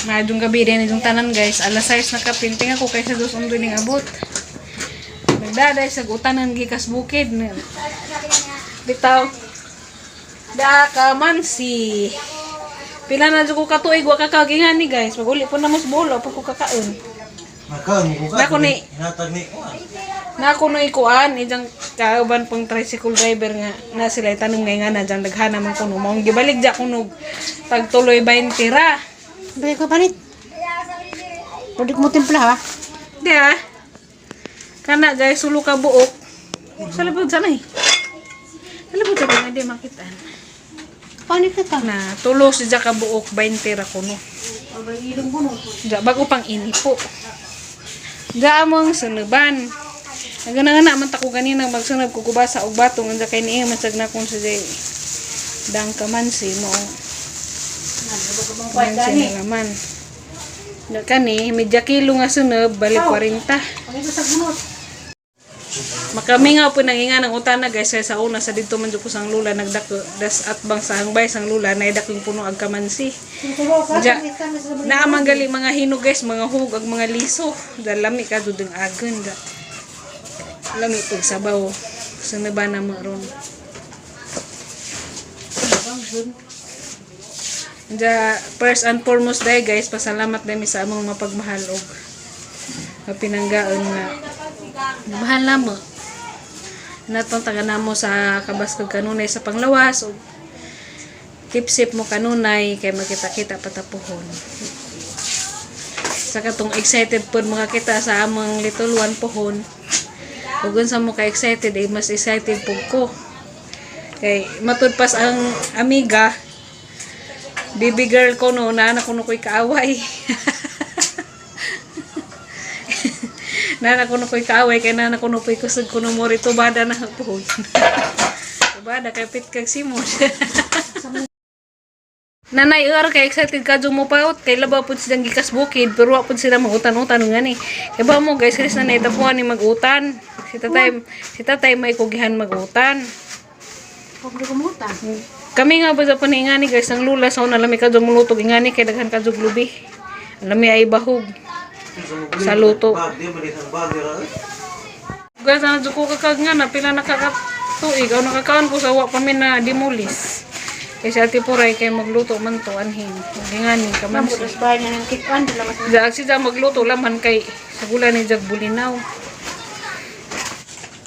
Maadong gabi din itong tanan, guys. Alas 6 na kapinting ako kaysa dos undo ning abot. Nagdaday sa utanan gikas bukid. Bitaw. Da kamansi. Pila na jud ko katuig wa kakagingan ni, guys. Pag uli po na mas bolo pag ko kakaon. Makaon mo ka. Nako ni. Hinatag ni kuan. Na ako no ikuan ijang kauban pang tricycle driver nga na sila itanong nga nga na dyan daghana man kuno maong gibalik ja kuno tagtuloy 20 ra. Bigay ko panit. Pwede ko mo timpla ha. Di ah. Kana guys, sulo ka buok. Sa labod sana eh. Sa labod sa nga di makitaan. Panit na ta. Na tulo si ja ka buok 20 ra kuno. Ja bago pang inipo. Ja among sunuban. Nagana nga man ta ko ganina magsunod ko kubasa og batong anja kay niya man sad na kung sa jay dang kamansi mo. Kamansi na laman. Na kani medya kilo nga sunod balik 40. Pangito sa gunot. Makamingaw po nanginga ng utana, guys, kay sa una sa dito man jud ko sang lula nagdako das at bang sa hangbay sang lula na dakong puno ag kamansi. Ja, naa man gali mga hinog, guys, mga hug ag mga liso. Dalami ka jud ang agon da. Lami pag sabaw. Sunod ba na mo ron. Ja, first and foremost day, guys, pasalamat dami sa among mapagmahal og mapinanggaon nga mahal na mo. Natong taga namo sa kabaskog kanunay sa panglawas og kipsip mo kanunay kay makita-kita patapuhon. Sa katong excited pod makakita sa among little one pohon. Ug unsa mo ka excited eh, mas excited pud ko. Kay matud pas ang amiga baby girl ko no na kuno ko'y kaaway. Nana kuno ko'y kaaway kay nana kuno ko'y kusog kuno mo rito bada na pohon. Tubada kay pit kag simon. Nanay, uar kay excited ka mo paot kay laba pud silang gikas bukid pero wa pud sila magutan-utan nga ni. Kay ba mo, guys, Chris na naitapuan ni magutan. Si tatay may kugihan magutan. Pwede ko mo utang. Kami nga ba sa paningani, guys, ang lula sa una lami ka muluto ingani kay daghan ka lubi. Lami ay bahog. Sa luto. Bag di man isang bag ra. Guys, ano ko kakag nga na pila nakakatuig o nakakaon ko sa wa pa mi na dimulis. Kay si Ate Puray kay magluto man to anhin. Ingani ka man. Mabutas bahay niya ng kikuan. Dalamas na. Jaag si Jag magluto laman kay sa gula ni Jag bulinaw.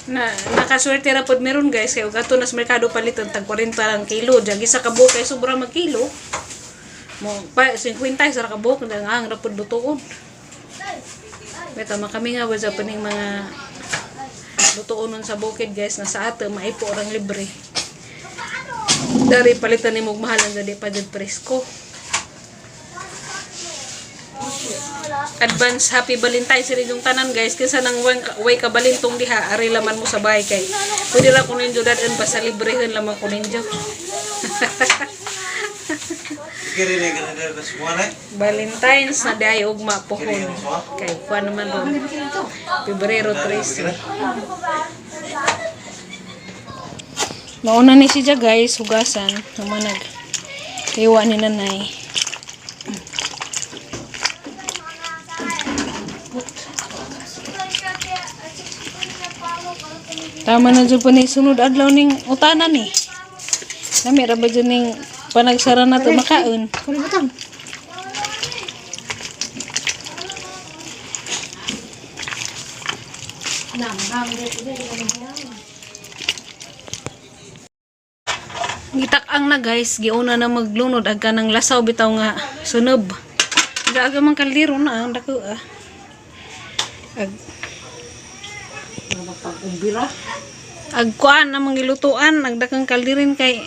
Na nakaswerte ra pod meron, guys, kay og ato nas merkado paliton tag 40 lang kilo. Jag isa ka buok kay sobra mag kilo. Mo pa 50 sa ra ka buok nga ang ra pod lutoon. Beta makami nga ba sa paning mga lutoon nun sa bukid, guys, na sa ato maipo orang libre. Dari palitan ni mog mahal ang dali pa jud presko. Advance happy Valentine's rin yung tanan, guys, kinsa nang way ka balintong diha ari laman mo sa bahay kay pwede ra ko ninyo dadon basta librehon lamang ko ninyo. Kiri ni ganun sa kuan eh. Valentine's na diay ugma pohon kay kuan naman ron Pebrero 13. Mauna ni siya, guys, hugasan naman nag iwa ni nanay. Tama na dyan po ni sunod adlaw ning utanan ni. Lami ra ba dyan ning panagsara na to makaon. Pwede mo utang. Gitak-ang na, guys, giuna na maglunod ag kanang lasaw bitaw nga sunob. Daaga man kaldero na ang dako ah. Ag ag kuan ang mga gilutuan ag dakang kaldirin kay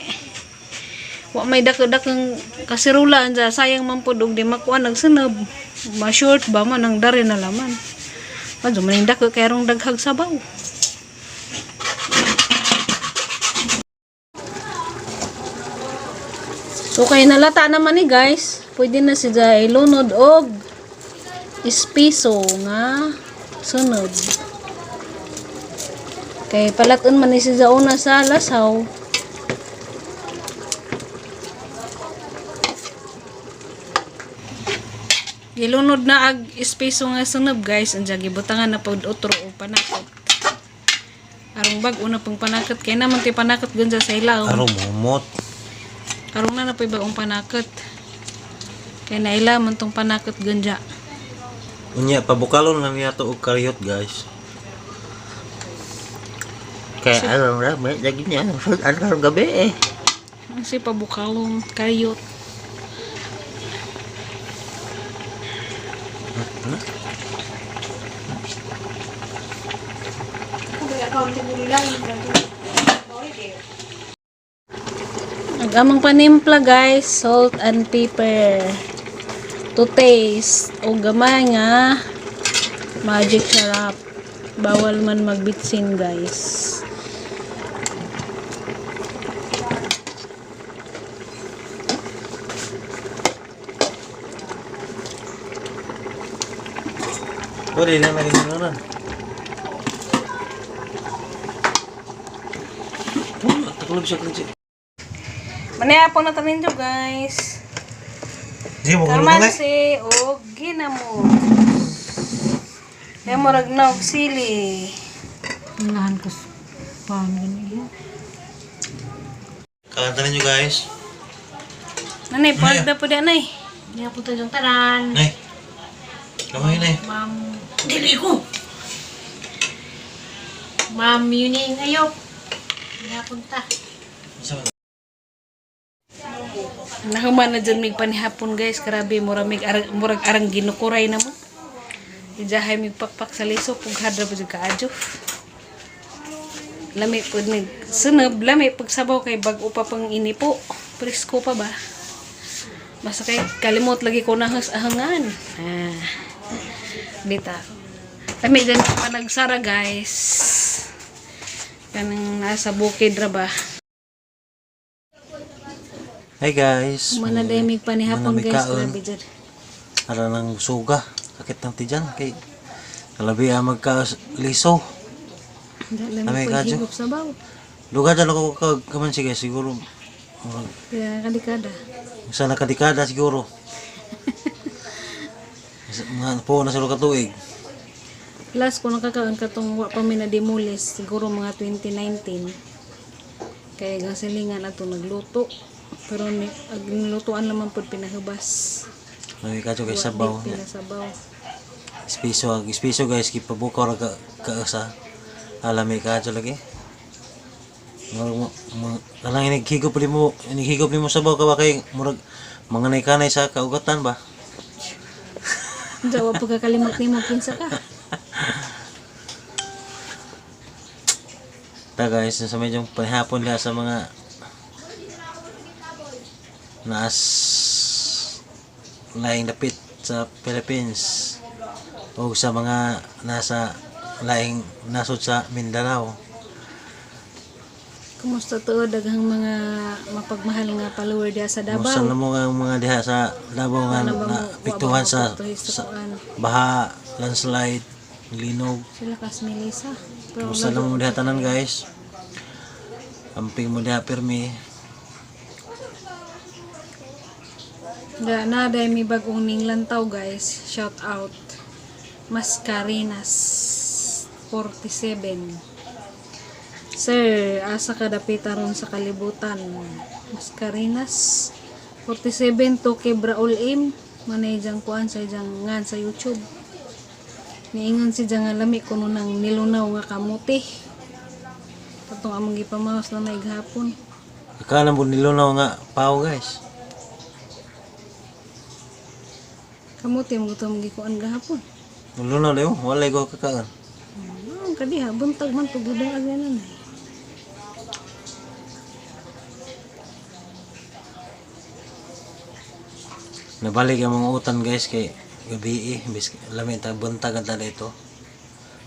wa may dako-dakang kaserula anja sayang man pud og di makuan ag sunob. Ma-short ba man ang dari na laman. Padyo man yung dako kay rong daghag sabaw. So kay nalata naman ni, guys, pwede na siya ilunod og ispiso nga sunod. Kay palatun man ni siya una sa lasaw. Gilunod na ag espeso nga sunob, guys. Anja gibutangan na pod otro o panakot. Arong bag una pang panakot kay naman ti panakot gunsa sa ilaw. Arong humot. Arong na na po'y bagong panakot. Kay naila man tong panakot gunja. Unya pabukalon lang niya to og kariyot, guys. Kaya ano ra may lagi niya ano karong gabi eh. Ang si pabukalong kariyot. Ang amang panimpla, guys, salt and pepper. To taste. O gamay nga magic sarap. Bawal man magbitsin, guys. Pwede na naging na. Oh, taklob siya klinci. Manaya po na tanin nyo, guys. Di mo gulo na. Kamansi o ginamos. Nemorag na og sili. Unahan ko sa pan ganyan. Kakanta ninyo, guys. Nanay, pagda po di, nay. Hindi po tayo tanan. Nay. Kamay, nay. Ma'am, dili ko. Ma'am, yun yung ayop. Hindi punta. Sa Nahuman na dyan mig panihapon, guys. Grabe, murag, mig arang, murag arang ginukuray na mo. Ijahay mig pakpak sa liso, pughadra po dyan kaadyo. Lami po mig sunod, lami pagsabaw kay bag-o pa pang inipo. Presko pa ba? Basta kay kalimot lagi ko nahas ahangan. Ah. Bita. Lami dyan pa nagsara, guys. Kanang nasa bukid ra ba? Hey guys. Mana day mig panihapon, Mana may guys, kaon. grabe dyan. Ara ng suga. Sakit ng tiyan kay kalabi ang magka liso. Lami Lami po ka, Jo. higop sabaw. Lugar dyan ako kaman sige siguro. Murag Kaya kalikada. sa nakadikada siguro. Mga po na sila katuig. Last ko nakakaon katong wa pa mi na demolis siguro mga 2019. Kaya gang silingan ato nagluto. Pero ni, ag nilutuan naman pud pinahubas. Lami ka kay Wa sabaw. di pinasabaw. Espiso, ag espiso guys gipabukaw ra ka kaasa. Alami ka lagi. Murag kanang inighigop nimo sabaw ka ba kay murag mga kanay sa kaugatan ba? Unsa wa pagkakalimot nimo kinsa ka? Ta guys, sa medyo panihapon nila sa mga naas laing dapit sa Philippines o sa mga nasa laing nasod sa Mindanao. Kumusta to daghang mga mapagmahal nga follower diha sa Kumusta Davao? na mo nga ang mga diha sa Davao nga Ano ba na mo- wa ba apektuhan sa, maapektuhin sa sa kuan? baha, landslide, linog. Sila kas Melissa. Pero Kumusta na mo diha tanan, guys? Amping mo diha pirmi. Ga na day may bagong ninglantaw, guys. Shout out. Mascarinas 47. Sir, asa ka dapit aron sa kalibutan? Mascarinas 47 to kay Braul Aim. Manay jang kuan sa jang ngan sa YouTube. Niingon si jang nga lami kuno nang nilunaw nga kamuti. Katong among gipamaos na gahapon. Akala mo nilunaw nga pao, guys. Kamuti mo gutong gikuan gahapon. Nilunaw dayo, walay ko kakaan. Ang kadiha, buntag man tugudang agyanan eh. Nabalik ang mga utan, guys, kay gabi eh, bis lami ta buntag ang tala ito.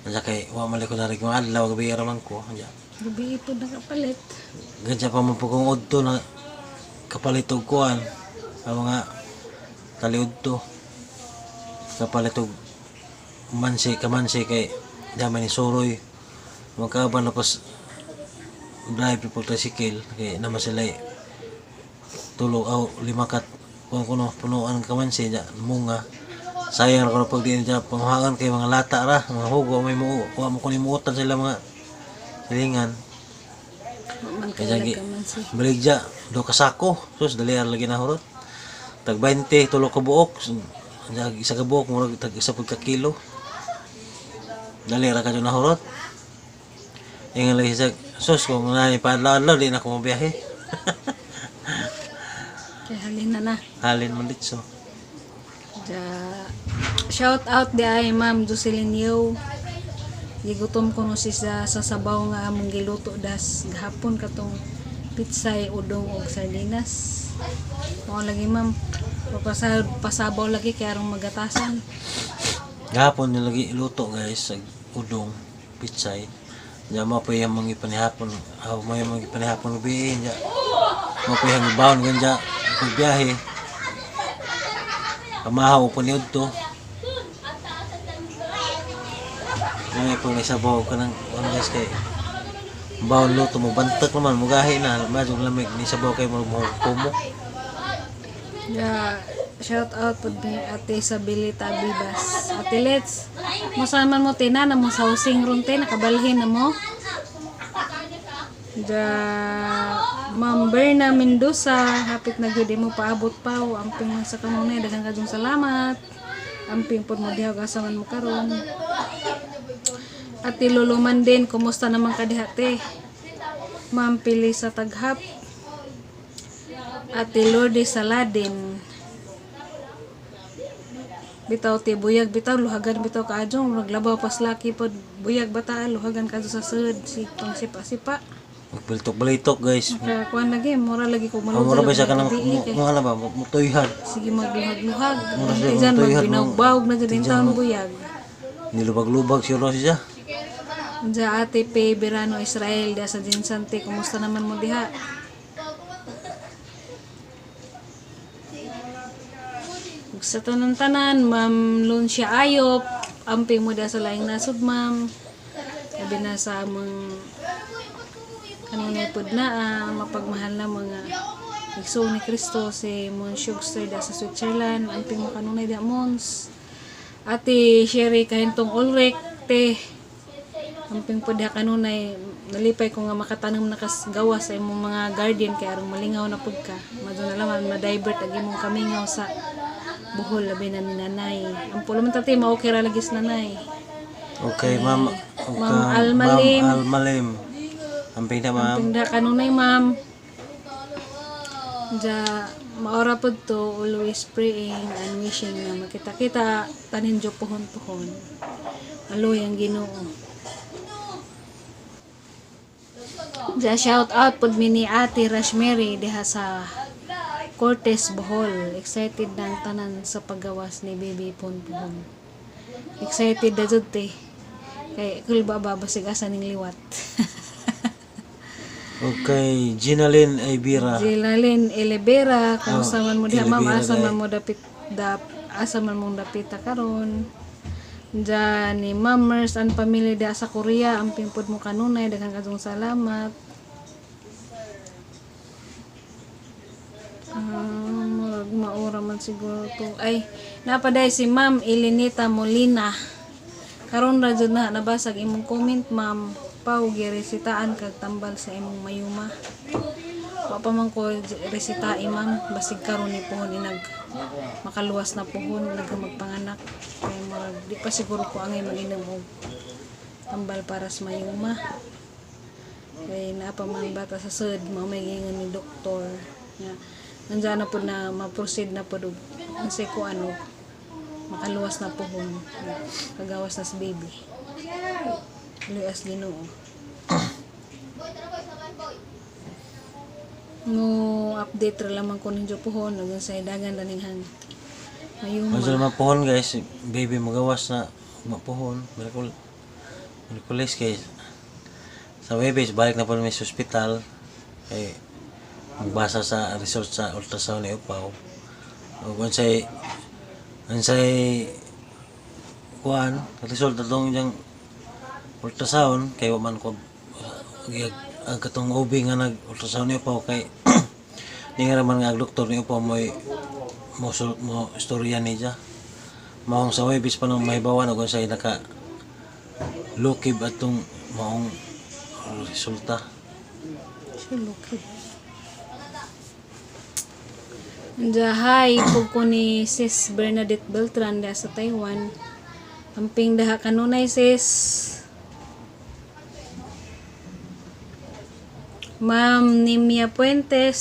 Anja kay wa man ko narik mga adlaw gabi ra man ko. Anja. Gabi ito nakapalit. Ganyan pa man po kung udto na kapalit og kuan ang mga taliud to. Kapalit og mansi kamansi kay dami ni suroy. Magkaaban na pas drive po tricycle kay naman sila eh, tulo aw lima kat kuan kuno punuan kamansi ja munga. Sayang ra kuno pag di niya panguhaan kay mga lata ra, mga hugo may mo wa mo kuno muotan sila mga silingan. Man Kaya kay gi kalamansi. baligya do ka sako, sus dali ra lagi na hurot. Tag 20 tulo ka buok, isa ka buok murag tag isa pud ka kilo. Dali ra kadyo nahurot. Ingon lagi siya, sus kung naay paadlaw-adlaw di na ako mobiyahe. Kay halin na na. Halin man ditso. Ja, shout out di ay Ma'am Jocelyn Yeo. Gigutom ko no si sa sabaw nga among giluto das gahapon katong pitsay, udong og sardinas. Mao lagi, ma'am. Pasabaw lagi kay arong magatasan. Gahapon yung lagi luto guys, sa udong, pitsay. Nya mo pa yung mga panihapon, aw mo yung mga panihapon gabi nya. Mo pa yung baon ganja pagbiyahe. Kamahaw po ni udto. Ngay pag naisabaw ka ng ano guys kay baon luto mo bantak naman mugahi na medyo lamig ni sabaw kay mo kumo. Ja, shout out pud ni Ate Isabelita Bibas. Ate Let's, musaman mo tina na mo sa housing ron te nakabalhin na mo. Ja, Ma'am Berna Mendoza, hapit na gyud mo paabot pa o amping man sa kanunay, daghang kadyong salamat. Amping pod mo diha ug asa man mo karon. Ate Lolo din, kumusta naman ka diha te? Ma'am Pili sa Taghap. Ate Lourdes Saladin. Bitaw te buyag bitaw luhagan bitaw kaadjong naglabaw pas laki pod buyag bata luhagan kadto sa sud si pang sipa-sipa. Magbalitok-balitok guys. Kaya kuan lagi mura lagi ko Ang malud mura ba siya sa ka ng gabi kay mo ano ba mutuyhan. sige magluhag-luhag. Mura siya Tijan mutuyhan magbinawbawg na dyan taon buyag. Nilubag-lubag siya ro siya. Diya Ate Pe Berano Israel diya sa Jinsante, kumusta naman mo diha? Ug sa tanan-tanan, Ma'am Luncia Ayop, amping mo diha sa laing nasod, ma'am. Labi na sa among kanunay pod na mapagmahal na mga igsoon ni Kristo si Mons Sugster diha sa Switzerland, amping mo kanunay diha Mons. Ate Sherry Kahintong Ulrich, te amping po diha kanunay, nalipay ko nga makatanom na kas gawa sa imong mga garden kay aron malingaw na pud ka. Madto na lang ma-divert ang imong kamingaw sa Bohol labi na ni nanay. Ampo naman tate mao okay ra lagi sa nanay. Okay, ma'am. Okay, Ma'am Alma Lim. Ma'am Alma Lim. Amping na ma'am. Amping diha kanunay, ma'am. Ja maora pud to, always praying and wishing na makita-kita tanin jo pohon-pohon. Aloy ang Ginoo. Ja shout out pud mi ni Ate Rashmary diha sa Cortes, Bohol. Excited na ang tanan sa paggawas ni Baby Ponpohon. Excited na jud te. Kay kulba ba basig asa ning liwat. Okay, Gina Lynn Ibira. Jilalin Elevera, kumusta man mo diha ma'am, Elevera asa dai. man mo dapit dap asa man mong dapita karon. Diyan ni Ma'am Mers and family diha sa Korea, amping pud mo kanunay, daghang kadtong salamat. Ah, murag maura man siguro to. Ay, napaday si Ma'am Elenita Molina. Karon ra jud na nabasag imong comment, ma'am. Pau giresitaan kag tambal sa imong mayuma. Wa pa man ko resita ma'am, basig karon ni pohon inag makaluwas na pohon nag magpanganak kay murag di pa siguro ko angay mag-inom og tambal para sa mayuma. Kay naa pa man bata sa sud, mao may giingon ni doktor nga nandiyan na pud na ma-proceed na pud og unsay ko ano makaluwas na pohon kagawas na sa baby. Luwas Ginoo. No update ra lamang ko ninyo pohon ug sa dagan daninghang mayuma. Medyo naman pohon guys, baby magawas na mapohon. Miracle. Miracules kay sa Webes balik na po namin sa ospital kay magbasa sa result sa ultrasound ni Upaw. Ug unsay unsay kuan resulta tong diyang ultrasound kay wa man ko ang katong OB nga nag ultrasound ni Upaw kay ni nga raman nga ang doktor ni Upaw mo mo, mo istorya niya. Maong sa Webes pa nang mahibawan og unsay naka lukib atong maong resulta. Sulukib. Hi po ko ni Sis Bernadette Beltran da sa Taiwan. Amping daha kanunay, sis. Ma'am Nimia Puentes.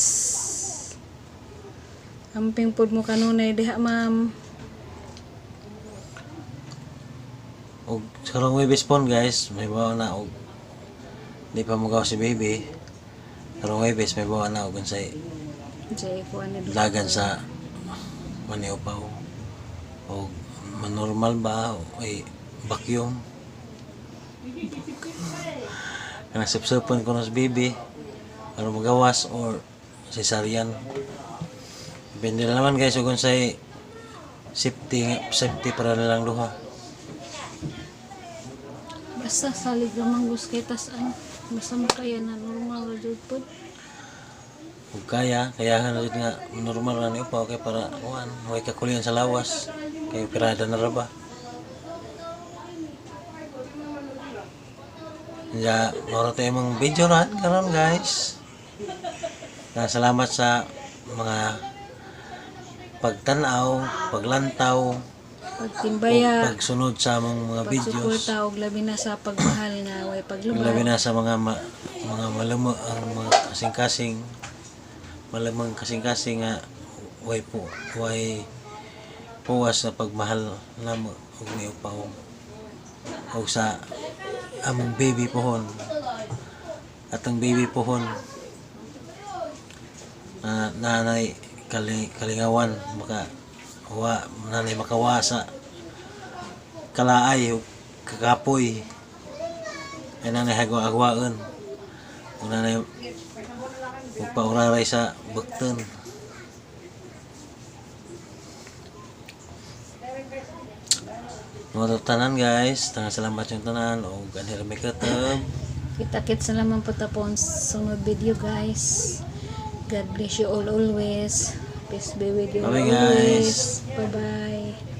Amping pud mo kanunay diha, ma'am. Og karong Webes pon, guys, mahibaw na og di pa mogaw si baby. Karong Webes mahibaw na og unsay Jay ko ano do. dagan sa maniopaw o manormal ba o ay vacuum kanang supsupon ko na sa baby aron magawas or cesarean. Depende na naman, guys, ug unsay safety safety para nilang duha. Basta salig lamang gus kay tas ano. Basta makaya na normal ra jud pod. Ug kaya kayahan na jud nga normal ra ni upaw kay para kuan way kakulian sa lawas kay operada na ra ba. Ya, moro tayo mong video ran karon, guys. Na salamat sa mga pagtanaw, paglantaw, ug Pagtimbaya. pagsunod sa among mga videos. Pagsuporta og labi na sa pagmahal nga way paglubad. Labi na sa mga mga malamo ang mga kasing-kasing, malamang kasing-kasing nga way po way puwas sa pagmahal namo og ni upaw og sa among baby pohon, atong baby pohon na nanay kalingawan maka wa nanay makawa sa kalaay ug kakapoy ay nanay hagwa-agwaon ug nanay magpauraray sa bakton. Mga tanan, guys, tangan salamat yung tanan og anhi ra may katub. Kita-kits na naman po tapon sunod video, guys. God bless you all always. Peace be with you all Bye-bye, always. guys. Bye-bye.